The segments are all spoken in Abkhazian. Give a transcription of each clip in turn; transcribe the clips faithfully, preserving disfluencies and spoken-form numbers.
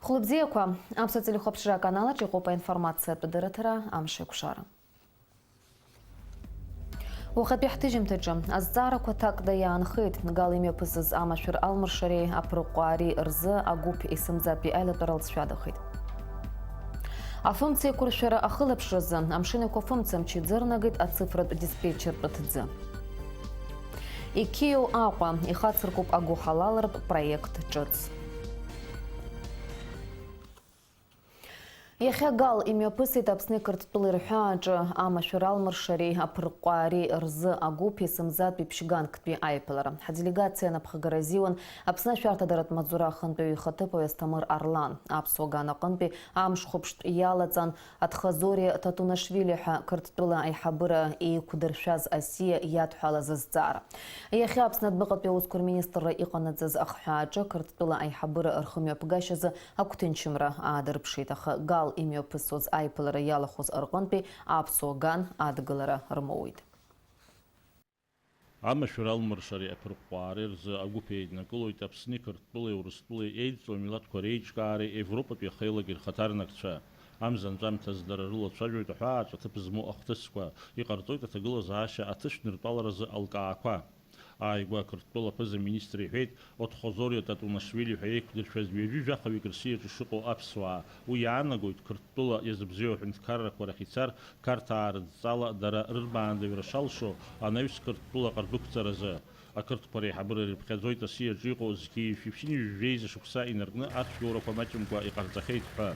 Хәлыбзиақәа, Аԥсуа телехәаԥшра аканалаҿ иҟоуп аинформациатә дырраҭара Амшеикәшара. Уахатәи ҳҭыжьымҭаҿы азҵаарақәа ҭакда иаанхеит, Гал имҩаԥысыз амашәыр алмыршареи аԥырҟәаареи рзы агәыԥ есымзатәи аилатәара лҵшәадахеит. Афымца еиқәыршәара ахылаԥшразы амшын еиқәа фымца мчы иӡырнагеит ацифратә диспетчертә ҭӡы. Иқьиоу Аҟәа, ихацыркуп агәыҳалалратә проект ҿыц. Иахьа Гал имҩаԥысит Аԥсни Қырҭтәылеи рҳәааҿы амашәыр алмыршареи аԥырҟәаареи рзы агәыԥ есымзатәи ԥшьганктәи аиԥылара. Ҳаделегациа анапхгара азиуан Аԥсны ашәарҭадаратә маҵзура ахантәаҩы ихаҭыԥуаҩ Асҭамыр Арлан. Аԥсуа ган аҟынтәи амш хәаԥштә иалаҵан Атхазориа Татунашвили ҳәа Қырҭтәыла аиҳабыра еиқәдыршәаз асиа иадҳәалаз азҵаара. Иахьа Аԥсны адәныҟатәи аусқәа рминистрра иҟанаҵаз ахҳәааҿы Қырҭтәыла аиҳабыра рхымҩаԥгашьазы агәҭынчымра аадырԥшит, аха Гал имҩаԥысуаз аиԥылара иалахәыз рҟынтәи аԥсуа ган адгылара рмоуит. Амашәыр алмыршареи аԥырҟәаареи рзы агәыԥ еиднакылоит Аԥсни Қырҭтәылеи Урыстәылеи еидҵоу амилаҭқәа реиҿкаареи Европатәи ахеилагеи рхаҭарнакцәа. Амза анҵәамҭазы дара рылацәажәоит аҳәааҿ аҭыԥ змоу ахҭысқәа, иҟарҵоит аҭагылазаашьа аҭышәныртәаларазы алкаақәа. Ааигәа Қырҭтәыла аԥыза-министр иҳәеит, Отхозорио Татунашвили ҳәа еиқәдыршәаз ҩажәи жәаха-ҩык рсиаҿы ишыҟоу аԥсуаа. Уи иаанагоит, Қырҭтәыла иазыбзиоу аҳәынҭқаррақәа рахь ицар, Қарҭаа рыдҵала дара рырбаандаҩра шалшо анаҩс Қырҭтәыла ҟардәықәҵаразы. Ақырҭқәа реиҳабыра ирыԥхьаӡоит асиаҿы иҟоу зқьи жәшәи ԥшьынҩажәи жәеиза шықәса инаркны арҭ шәоурақәа маҷымкәа иҟарҵахьеит ҳәа.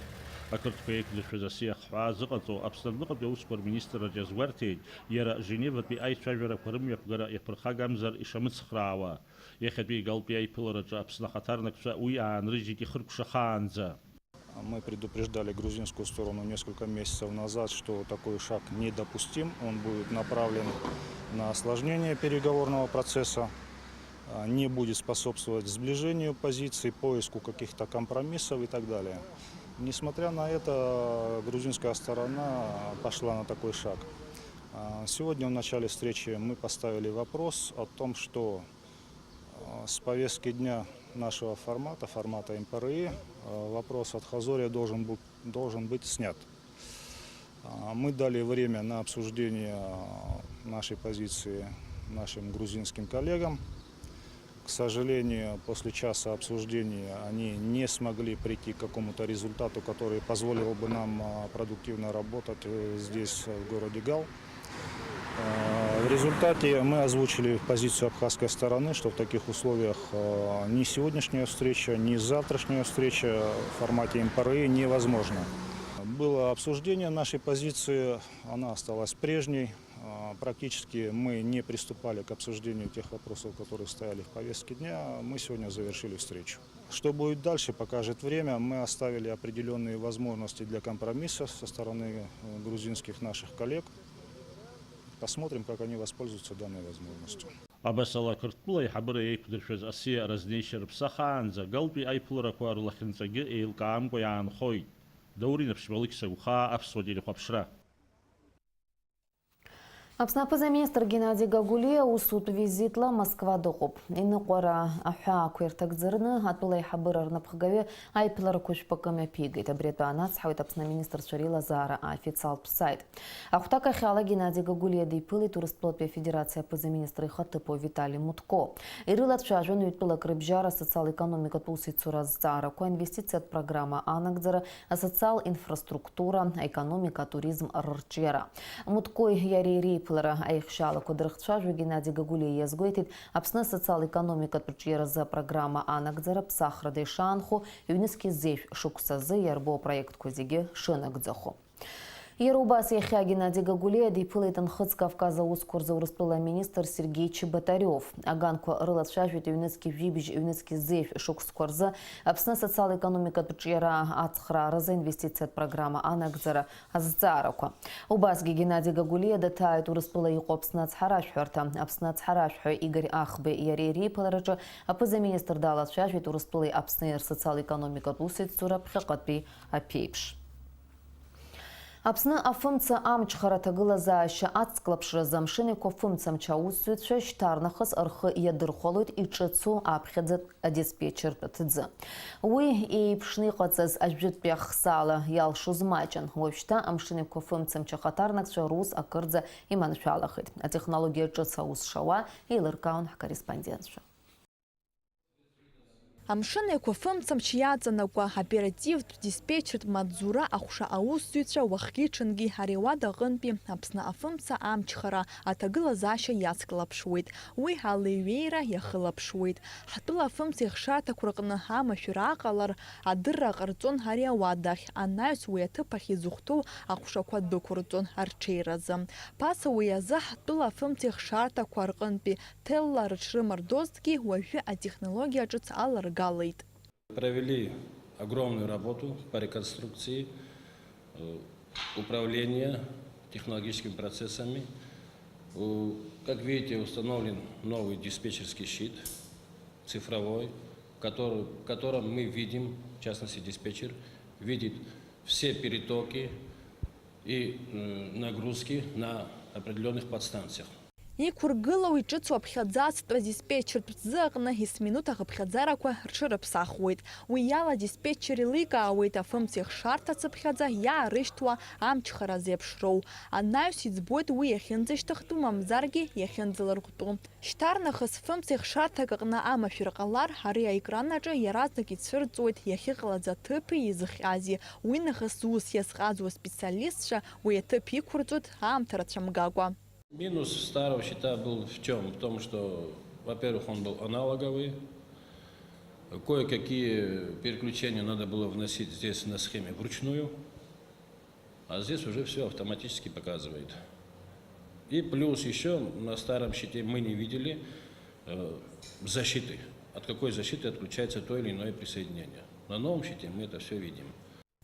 Ақырҭқәа еиқәдыршәаз асиа ахҳәаа зыҟаҵоу Аԥсны адәныҟатәи аусқәа рминистрраҿ иазгәарҭеит, иара Женеватәи аицәажәарақәа рымҩаԥгара иаԥырхагамзар ишамыцхраауа. Иахьатәи Галтәи аиԥылараҿы Аԥсны ахаҭарнакцәа уи аанрыжьит ихыркәшахаанӡа. Мы предупреждали грузинскую сторону несколько месяцев назад, что такой шаг недопустим. Он будет направлен на осложнение переговорного процесса, а, не будет способствовать сближению позиций, поиску каких-то компромиссов и так далее. Несмотря на это, грузинская сторона пошла на такой шаг. А, сегодня в начале встречи мы поставили вопрос о том, что, а, с повестки дня нашего формата, формата М П Р И, а, вопрос Абхазория должен был, должен быть снят. А, мы дали время на обсуждение, а, нашей позиции нашим грузинским коллегам. К сожалению, после часа обсуждения они не смогли прийти к какому-то результату, который позволил бы нам, а, продуктивно работать, э, здесь, в городе Гал. Э, в результате мы озвучили позицию абхазской стороны, что в таких условиях, э, ни сегодняшняя встреча, ни завтрашняя встреча в формате М П Р И невозможна. Было обсуждение нашей позиции, она осталась прежней. А, практически мы не приступали к обсуждению тех вопросов, которые стояли в повестке дня. Мы сегодня завершили встречу. Что будет дальше, покажет время. Мы оставили определённые возможности для компромисса со стороны, э, грузинских наших коллег. Посмотрим, как они воспользуются данной возможностью. Абасала, Қырҭтәыла аиҳабыра еиқәдыршәаз асиа разнеишьа рыԥсахаанӡа, Галтәи аиԥыларақәа рлахьынҵагьы еилкаамкәа иаанхоит. Даур Инаԥшьба, Алықьса Гәхаа, Аԥсуа телехәаԥшра. Аԥсны аԥыза-министр Геннади Гагулиа усутә визитла Москва дыҟоуп. Иныҟәара аҳәаақәа ирҭагӡараны, атәыла аиҳабыра рнапхгаҩы аиԥыларақәа жәпакы мҩаԥигеит. Абри атәы аанацҳауеит Аԥсны аминистрцәа реилазаара аофициалтә саит. Ахәҭак ахьала Геннади Гагулиа диԥылеит Урыстәылатәи Афедерациа аԥыза-министр ихаҭыԥуаҩ Витали Мутко. Ирылацәажәон ҩтәылак рыбжьара асоциал-економикатә усеицура азҵаарақәа, аинвестициатә программа анагӡара, асоциал инфраструктура, аекономика, атуризм рырҿиара. Муткои иареи реиԥылара аихшьаалақәа дырхцәажәо Геннади Гагулиа иазгәеиҭеит, Аԥсны асоциал-економикатә рҿиаразы апрограмма анагӡара ԥсахрада ишаанхо, ҩнызқь зеижә шықәсазы иарбоу апроектқәа зегьы шынагӡахо. Иара убас иахьа Геннади Гагулиа диԥылеит Нхыҵ Кавказ аусқәа рзы Урыстәыла аминистр Сергеи Чеботарев. Аганқәа рылацәажәеит ҩнызқь жәибжь, ҩнызқь зеижә шықәсқәа рзы Аԥсны асоциал-економикатә рҿиара ацхрааразы аинвестициатә программа анагӡара азҵаарақәа. Убасгьы Геннади Гагулиа даҭааит Урыстәыла иҟоу Аԥсны ацҳаражәҳәарҭа. Аԥсны ацҳаражәҳәаҩ Игорь Ахбеи иареи реиԥылараҿы аԥыза-министр далацәажәеит Урыстәылеи Аԥсни рсоциал-економикатә усеицура ԥхьаҟатәи аԥеиԥш. Аԥсны афымца амчхара аҭагылазаашьа ацклаԥшразы амшын еиқәа фымцамч аусзуҩцәа шьҭарнахыс рхы иадырхәалоит иҿыцу аԥхьаӡатә адиспетчертә ҭӡы. Уи еиԥшны иҟаҵаз ажәытәтәи ахсаала иалшоз маҷын. Уажәшьҭа амшын еиқәа фымцамч ахаҭарнакцәа рус акырӡа иманшәалахеит. Атехнологиа ҿыц аус шауа еилыркаауан ҳкорреспондентцәа. Амшын еиқәа фымцамч иаҵанакуа оперативтә диспетчертә маҵзура аҟәша аусзуҩцәа уахгьы-ҽынгьы ари ауада аҟынтәи Аԥсны афымца амчхара аҭагылазаашьа иацклаԥшуеит, уи алеиҩеира иахылаԥшуеит. Ҳтәыла афымца ихшарҭақәа рҟны амашәыр ааҟалар, адырра ҟарҵон ари ауадахь, анаҩс уи аҭыԥ ахь изыхәҭоу аҟәшақәа дәықәырҵон арҽеиразы. Ԥаса уи азы ҳтәыла афымца ихшарҭақәа рҟынтәи ҭелла рыҽрымардозҭгьы уажәы атехнологиа ҿыц аларгалеит. Провели огромную работу по реконструкции, э, управления технологическими процессами. У-, как видите, установлен новый диспетчерский щит цифровой, который, в котором мы видим, в частности, диспетчер видит все перетоки и, э, нагрузки на определённых подстанциях. Иқәыргылоу иҿыцу аԥхьаӡа ацтәа диспетчертә ҭӡы аҟны есминуҭ ахыԥхьаӡарақәа рҽырыԥсахуеит. Уи ала адиспетчер еиликаауеит афымца ихшарҭа цыԥхьаӡа иаарышьҭуа амчхара зеиԥшроу. Анаҩс иӡбоит уи иахьынӡашьҭыхтәу, мамзаргьы иахьынӡалырҟәтәу. Шьҭарнахыс фымца ихшарҭак аҟны амашәыр ҟалар, ари аекран аҿы иаразнак ицәырҵуеит иахьыҟалаз аҭыԥи изыхҟьази. Уи нахыс зус иазҟазоу аспециалистцәа уи аҭыԥ иқәырҵоит аамҭа рацәамгакәа. Минус старого щита был в чём? В том, что, во-первых, он был аналоговый. Кое-какие переключения надо было вносить здесь на схеме вручную, а здесь уже всё автоматически показывает. И плюс ещё на старом щите мы не видели, э, защиты. От какой защиты отключается то или иное присоединение. На новом щите мы это всё видим.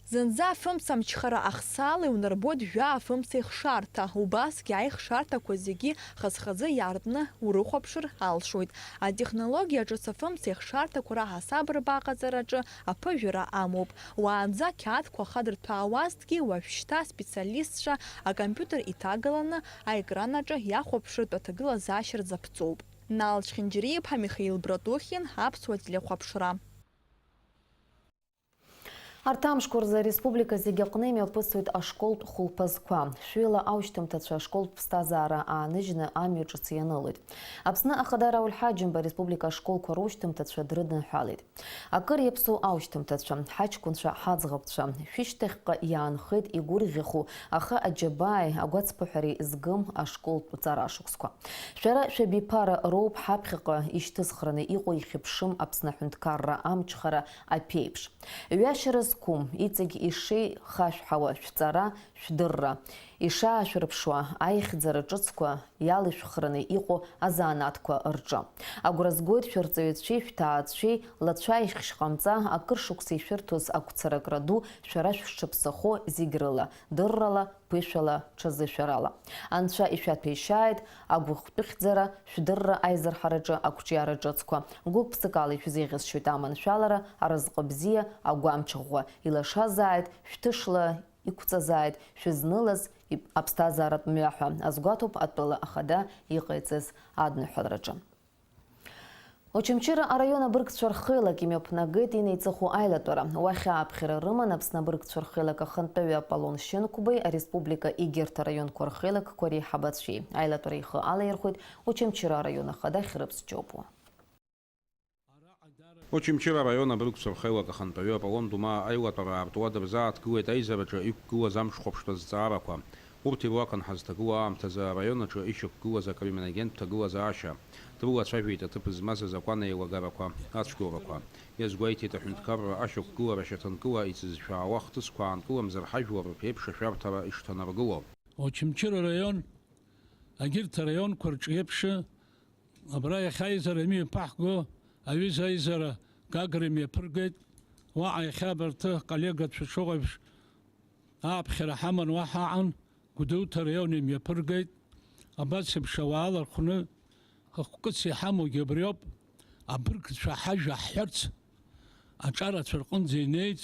Зынӡа афымца амчхара ахсаала иунарбоит жәаа афымца ихшарҭа, убасгьы аихшарҭақәа зегьы хаз-хазы иаартны урыхәаԥшыр алшоит. Атехнологиа ҿыц афымца ихшарҭақәа раҳасаб рбаҟаҵараҿы аԥыжәара амоуп. Уаанӡа ақьаадқәа хадырҭәаауазҭгьы, уажәшьҭа аспециалистцәа акомпиутер иҭагаланы аекран аҿы иахәаԥшыртә аҭагылазаашьа рзаԥҵоуп. Нал Чхинџьариа-иԥҳа, Михаил Братухин, Аԥсуа телехәаԥшра. Арҭ амшқәа рзы ареспублика зегьы аҟны имҩаԥысуеит ашколтә хәылԥазқәа. Шәҩыла аушьҭымҭацәа ашколтә ԥсҭазаара ааныжьны амҩа ҿыц ианылоит. Аԥсны Ахада Рауль Ҳаџьымба ареспублика ашколқәа рушьҭымҭацәа дрыдныҳәалеит. Акыр иаԥсоу аушьҭымҭацәа, ҳаҷкәынцәа, ҳаӡӷабцәа, шәышьҭахьҟа иаанхеит игәырӷьахәу, аха аџьабааи агәацԥыҳәареи згым ашколтә ҵара шықәсқәа. Шәара шәабиԥара роуп ҳаԥхьаҟа ишьҭызхраны иҟоу ихьыԥшым Аԥсны аҳәынҭқарра амчхара аԥеиԥш. Ҩашьара зқәым, иҵегь ишеихашәҳауа шәҵара, шәдырра, ишаашәырԥшуа аихьӡара ҿыцқәа иалышәхраны иҟоу азанааҭқәа рҿы. Агәра згоит шәырҵаҩцәеи шәҭаацәеи лацәааихьшь ҟамҵа, акыр шықәса ишәырҭоз агәцаракра ду шәара шәшыԥсахо зегь рыла, дыррала, ԥышәала, ҽазышәарала. Анцәа ишәаҭәеишьааит агәыхәтәыхьӡара, шәдырра аизырҳараҿы ақәҿиара ҿыцқәа. Гәык-ԥсыкала ишәзеиӷьасшьоит аманшәалара, аразҟы бзиа, агәамч ӷәӷәа. Илашазааит, шәҭышла иқәҵазааит, шәызнылаз ип-, аԥсҭазааратә мҩа ҳәа азгәаҭоуп атәыла ахада иҟаиҵаз адныҳәалараҿы. Очамчыра араион абыргцәа рхеилак имҩаԥнагеит инеиҵыху аилатәара. Уахь ааԥхьара рыман Аԥсны абыргцәа рхеилак ахантәаҩы Аполлон Шьынқәбеи ареспублика егьырҭ араионқәа рхеилакқәа реиҳабацәеи. Аилатәара ихы алаирхәеит Очамчыра араион ахада Хьрыԥс Џьопуа. Очамчыра араион абыргцәа рхеилак ахантәаҩы Аполлон Думаа аилатәара аартуа дырзааҭгылеит аизараҿы иқәгылаз амҽхәаԥштә азҵаарақәа. Урҭ ируакын ҳазҭагылоу аамҭазы араион аҿы ишьақәгылаз акриминогентә ҭагылазаашьа, дрылацәажәеит аҭыԥ змаз азакәан еилагарақәа, ацәгьоурақәа. Иазгәеиҭеит аҳәынҭқарра ашьақәгылара шьаҭанкыла иҵызшәаауа ахҭысқәа аанкыламзар ҳажәлар рԥеиԥш ашәарҭара ишҭанаргыло. Очамчыра араион, егьырҭ араионқәа рҿы еиԥш, абра иахьа аизара имҩаԥаҳго аҩыза аизара Гагра имҩаԥыргеит. Уаҟа иахьа абарҭ аколлегацәа шыҟоу еиԥш ааԥхьара ҳаман уа ҳаҟан, Гәдоуҭа араион имҩаԥыргеит. Абас еиԥш ауаа лархәны ахкыс иҳамоугьы абриоуп, абыргцәа ҳажәа ҳҳәарц аҿарацәа рҟынӡа инеиц,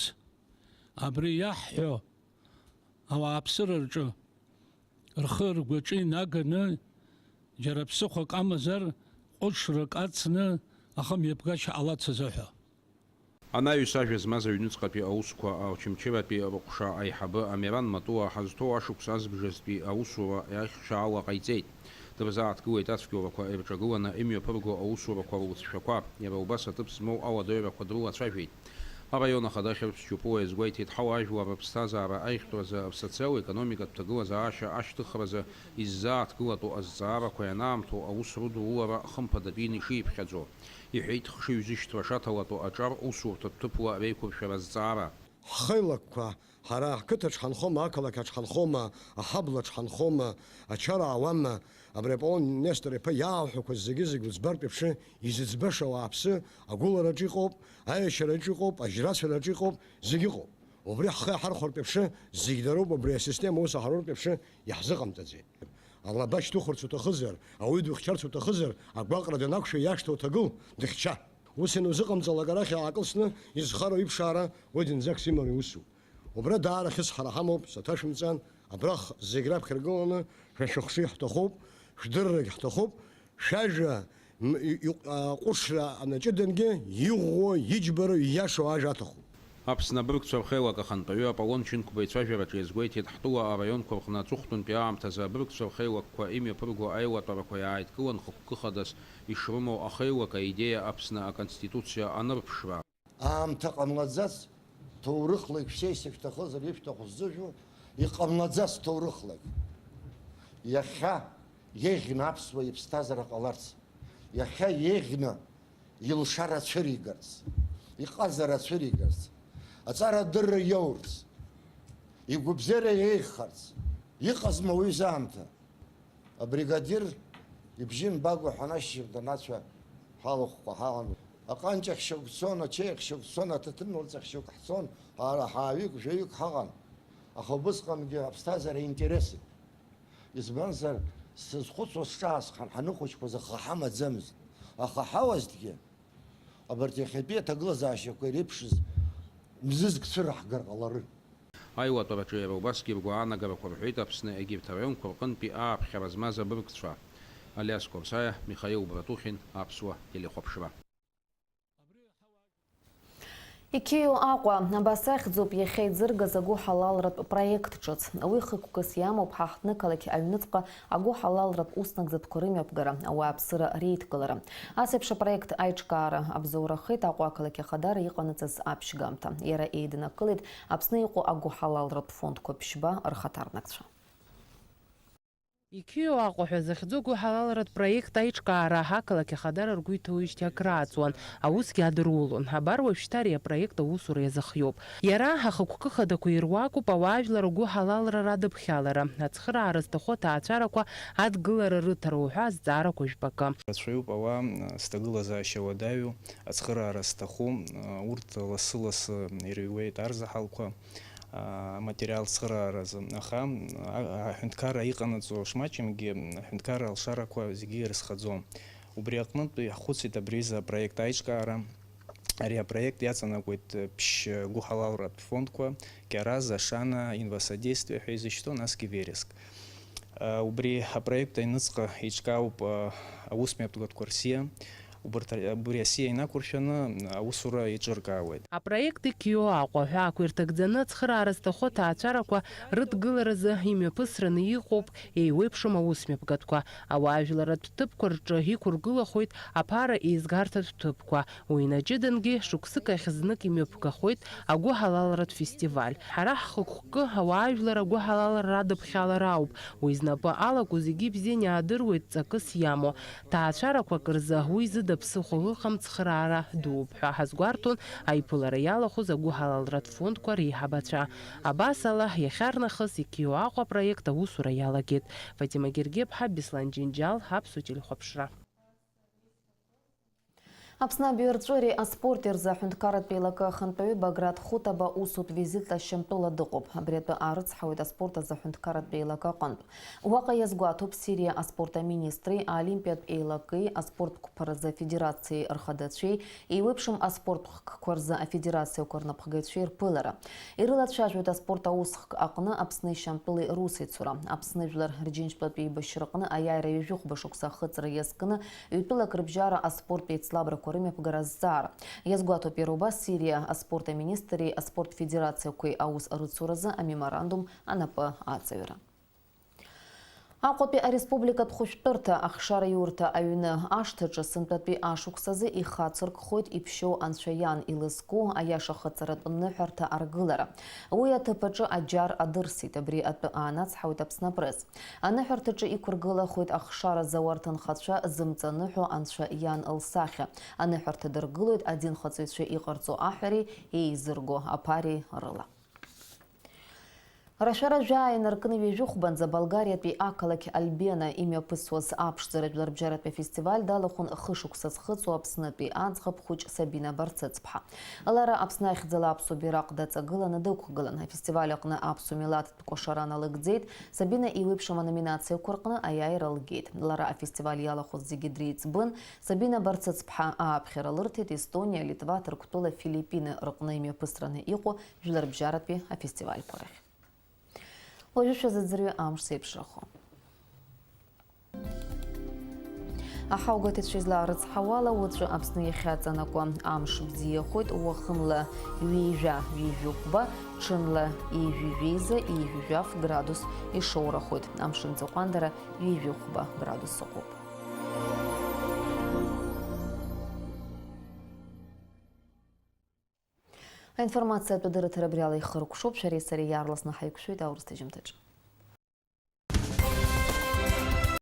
абри иаҳҳәо Ауааԥсыра рҿы рхы ргәаҿы инаганы, џьара ԥсыхәак амазар, ҟәышрак ацны ахымҩаԥгашьа ҟалацыз ҳәа. Анаҩс ажәа змаз аҩныҵҟатәи аусқәа Очамчыратәи рыҟәша аиҳабы Амиран Матуа ҳазҭоу ашықәс азбжазтәи аусура иахьхьаала ҟаиҵеит. Дырзааҭгылеит ацәгьоурақәа ирҿагыланы имҩаԥырго аусурақәа руцәшәақәа, иара убас аҭыԥ змоу ауадаҩрақәа дрылацәажәеит. Араион ахада Хьырԥс Џьопуа иазгәеиҭеит, ҳауаажәлар рыԥсҭазаара аиӷьтәразы, асоциал-економикатә ҭагылазаашьа ашьҭыхразы иззааҭгылатәу азҵаарақәа ианаамҭоу аус рыдулара хымԥадатәины ишиԥхьаӡо. Иҳәеит, хшыҩзышьҭра шаҭалатәу аҿар усурҭатә ҭыԥла реиқәыршәара азҵаара. Ҳхеилакқәа, ҳара ҳқыҭаҿ ҳанхома, ақалақь аҿ ҳанхома, аҳаблаҿ ҳанхома, ачара аауама, абри Аполлон Нестор иԥа иаауҳәақәаз зегьы-зегь уӡбартә еиԥш, изыӡбаша ауааԥсы агәылараҿы иҟоуп, аиашьараҿы иҟоуп, ажьрацәараҿы иҟоуп, зегь ыҟоуп. Убри ҳхы иаҳархәартә еиԥш, зегь дароуп, убри асистема ус аҳаруртә еиԥш иаҳзыҟамҵаӡеит. Алаба шьҭухырц уҭахызар, ауаҩы духьчарц уҭахызар, агәаҟра данақәшәо иашҭа уҭагыл, дыхьча. Ус ианузыҟамҵалак арахь аакылсны изхароу иԥшаара уи зынӡак симоу иусуп. Убра даара хьысҳара ҳамоуп, саҭашәымҵан, абрахь зегь раԥхьа иргыланы шәа шәыхшыҩ ҳҭахуп, шәдыррагь ҳҭахуп, шәажәа м-, и-, и-, аҟәышра анаҷыдангьы иӷәӷәоу, иџьбароу, ииашоу ажәа аҭахуп. Аԥсны абыргцәа рхеилак ахантәаҩы Аполлон Чынқәба ицәажәараҿы иазгәеиҭеит, ҳтәыла араионқәа рҟны аҵыхәтәантәи аамҭазы абыргцәа рхеилакқәа имҩаԥырго аилатәарақәа иааидкылан хықәкы хадас ишрымоу ахеилак аидеиа Аԥсны Аконституциа анырԥшра. Аамҭа ҟамлаӡац, ҭоурыхла ишәсеисышәҭахызар ишәҭаху сзыжәу, иҟамлаӡац ҭоурыхлак. Иахьа еиӷьны аԥсуа иԥсҭазаара ҟаларц, иахьа еиӷьны илшара цәыригарц, иҟазара цәыригарц, аҵара адырра иоурц, игәабзиара еиӷьхарц, иҟазма уи заамҭа? Абригадир ибжьы мбакәа ҳанашьшьыҳәа данацәа ҳалахәқәа ҳалан. Аҟанҷ ахьшьоук цон, ачаи ахьшьоук цон, аҭаҭын лҵахьшьоук ҳцон, ҳара ҳааҩык, жәаҩык ҳаҟан. Аха убысҟангьы аԥсҭазаара интересуп. Избанзар, сзызхәыцуа сҿаасхан, ҳаныхәыҷқәаз аха ҳамаӡамызт. Аха ҳауазҭгьы, абарҭ иахьатәи аҭагылазаашьақәа иреиԥшыз мзызк цәыраҳгар ҟаларын. Аилатәараҿы иара убасгьы ргәаанагарақәа рҳәеит Аԥсны егьырҭ араионқәа рҟынтәи ааԥхьара змаз абыргцәа. Алиас Қәарсаиа, Михаил Братухин, Аԥсуа телехәаԥшра. Иқьиоу Аҟәа, абас ахьӡуп иахьа иӡыргаз агәыҳалалратә проект ҿыц. Уи хықәкыс иамоуп ҳаҳҭны-қалақь аҩныҵҟа агәыҳалалратә уснагӡатәқәа рымҩаԥгара, ауааԥсыра реидкылара. Ас еиԥш апроект аиҿкаара абзоурахеит Аҟәа ақалақь ахадара иҟанаҵаз аԥшьгамҭа. Иара еиднакылеит Аԥсны иҟоу агәыҳалалратә фондқәа ԥшьба рхаҭарнакцәа. Иқьиоу Аҟәа ҳәа захьӡу агәыҳалалратә проект аиҿкаара ақалақь ахадара ргәы иҭоуижьҭеи акрааҵуан, аусгьы адырулон. Абар уажәшьҭа ари апроект аусура иазыхиоуп. Иара ахықәкы хадақәа ируакуп ауаажәлар агәыҳалалра радыԥхьалара, ацхыраара зҭаху аҭаацәарақәа адгылара рыҭара уҳәа азҵаарақәа жәпакы. Рацәаҩуп ауаа, зҭагылазаашьа уадаҩу, ацхыраара зҭаху, урҭ лассы-лассы ирыҩуеит арзаҳалқәа, аматериал цхырааразы. Аха, а-, аҳәынҭқарра иҟанаҵо шмаҷымгьы, аҳәынҭқарра алшарақәа зегьы ирызхаӡом. Убри аҟнытә иаҳхәыцит абри изы апроект аиҿкаара. Ари апроект иаҵанакуеит, э, ԥшь-, э, гәыҳалалратә фондқәа, Кьараз, Ашана, Инвасодействие ҳәа изышьҭоу, насгьы Вереск. Э, убри апроект аҩныҵҟа еиҿкаауп, э, аусмҩаԥгатәқәа рсиа. Убырҭ, убри асиа инақәыршәаны аусура еиҿыркаауеит. Апроект Иқьиоу Аҟәа ҳәа ақәирҭагӡаны ацхыраара зҭаху аҭаацәарақәа рыдгыларазы имҩаԥысраны иҟоуп еиуеиԥшым аусмҩаԥгатәқәа. Ауаажәларратә ҭыԥқәа рҿы иқәыргылахоит аԥара еизгарҭатә ҭыԥқәа. Уи инаҷыдангьы, шықәсык ахь знык имҩаԥгахоит агәыҳалалратә фестиваль. Ҳара ҳхықәкы ауаажәлар агәыҳалалра радыԥхьалара ауп. Уи знапы алаку зегьы ибзианы иаадыруеит ҵакыс иамоу. Ҭаацәарақәак рзы уи зыда ԥсыхәа ыҟам цхыраара дууп ҳәа ҳазгәарҭон аиԥылара иалахәыз агәыҳалалратә фондқәа реиҳабацәа. Абасала, иахьарнахыс Иқьиоу Аҟәа апроект аусура иалагеит. Фатима Гергеԥҳа, Беслан Џьынџьал, Аԥсуа телехәаԥшра. Аԥсны абаҩрҵәыреи аспорти рзы аҳәынҭқарратә еилакы ахантәаҩы Баграт Хутаба усутә визитла Шьамтәыла дыҟоуп. Абри атәы аарыцҳауеит аспорт азы аҳәынҭқарратә еилакы аҟынтә. Уаҟа иазгәаҭоуп Сириа аспорт аминистри, аолимпиатә еилакеи, аспорт қәԥаразы афедерациеи рхадацәеи, еиуеиԥшым аспорт хкқәа рзы афедерациақәа рнапхгацәеи рԥылара. Ирылацәажәоит аспорт аусхк аҟны Аԥсни Шьамтәылеи русеицура. Аԥсны жәлар рџьынџьтәылатә еибашьраҟны аиааира ҩажәихәба шықәса ахыҵра иазкны ҩтәылак рыбжьара аспорттә еицлабрақәа рымҩаԥгара азҵаара. Иазгәаҭоуп иара убас Сириа аспорт аминистри аспорт федерациақәеи аус рыцуразы амеморандум анапы аҵаҩра. Аҟәатәи ареспубликатә хәышәтәырҭа ахшара иурҭа аҩны ашҭаҿы сынтәатәи ашықәсазы ихацыркхоит иԥшьоу анцәа иан илызку аиаша хыҵаратә ныҳәарҭа аргылара. Уи аҭыԥ аҿы аџьар адырсит, абри атәы аанацҳауеит Аԥсны апресс. Аныҳәарҭаҿы иқәыргылахоит ахшара зауа рҭынхацәа зымҵаныҳәо анцәа иан лсахьа. Аныҳәарҭа дыргылоит адинхаҵаҩцәа иҟарҵо аҳәареи еизырго аԥареи рыла. Рашәара жәаа инаркны ҩажәихәбанӡа Болгариатәи ақалақь Альбена имҩаԥысуаз аԥшӡара жәларбжьаратәи афестиваль далахәын хышықәса зхыҵуа Аԥснытәи аӡӷаб хәыҷ Сабина Барцыцԥҳа. Лара Аԥсны ахьӡала аԥсуа бираҟ даҵагыланы дықәгылан. Афестиваль аҟны аԥсуа милаҭтә кәашара налыгӡеит. Сабина еиуеиԥшым аноминациақәа рҟны аиааира лгеит. Лара афестиваль иалахәыз зегьы дреиҵбын. Сабина Барцыцԥҳа ааԥхьара лырҭеит Естониа, Литва, Ҭырқәтәыла, Филиппины рҟны имҩаԥысраны иҟоу жәларбжьаратәи афестивальқәа рахь. Уажәы шәазыӡырҩы амш зеиԥшрахо. Аҳаугәаҭаҩцәа излаарыцҳауала, уаҵәы Аԥсны иахьаҵанакуа амш бзиахоит, уахынла ҩажәа, ҩажәихәба, ҽынла ҩажәижәеиза, ҩажәижәаф градус ишоурахоит. Амшын ҵыхәандара ҩажәихәба градус ыҟоуп. Аинформациатә адырраҭара абриала ихыркәшоуп, шәареи сареи иаарласны ҳаиқәшәоит аурыс ҭыжьымҭаҿы.